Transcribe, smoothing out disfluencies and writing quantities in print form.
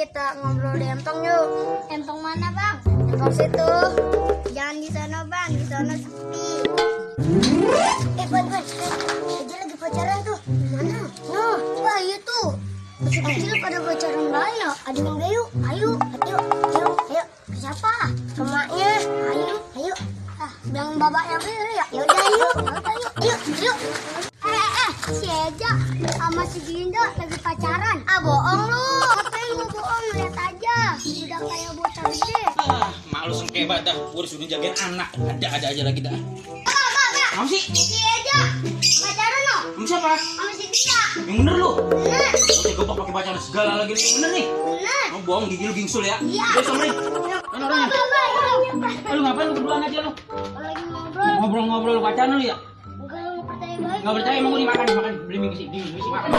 kita ngobrol di empang yuk. Empang mana bang? Empang situ. Jangan di sana bang, di sana sepi. Ban, dia lagi pacaran tuh. Mana? Nah, wah iya tuh. Masih kecil pada pacaran banyak. Ada yang gak yuk? Ayo. Siapa? Kemaknya. Ayo. Bilang babaknya ya. Ya udah yuk. Si Eja sama si Dinda lagi pacaran. Bohong lu. Ngapain lu bohong? Lihat aja. Udah kayak bocah gede. Malu sengkebat dah. Gue disuruh jagain anak. Ada aja lagi dah. Kamu sih? Si Eja pacaran lo. Kamu siapa? Sama si Dinda. Yang bener lu? Bener. Saya gopak pakai pacaran segala lagi nih. Yang bener nih. Bener. Kamu bohong, gigi lu gingsul ya. Iya. Udah sama nih. Mana orangnya? Lu ngapain lu berduaan aja lu? Lagi ngobrol. Ngobrol lu pacaran lu ya? Enggak, lu percaya baik. Nggak percaya emang gue dimakan. Beli mie sih makan.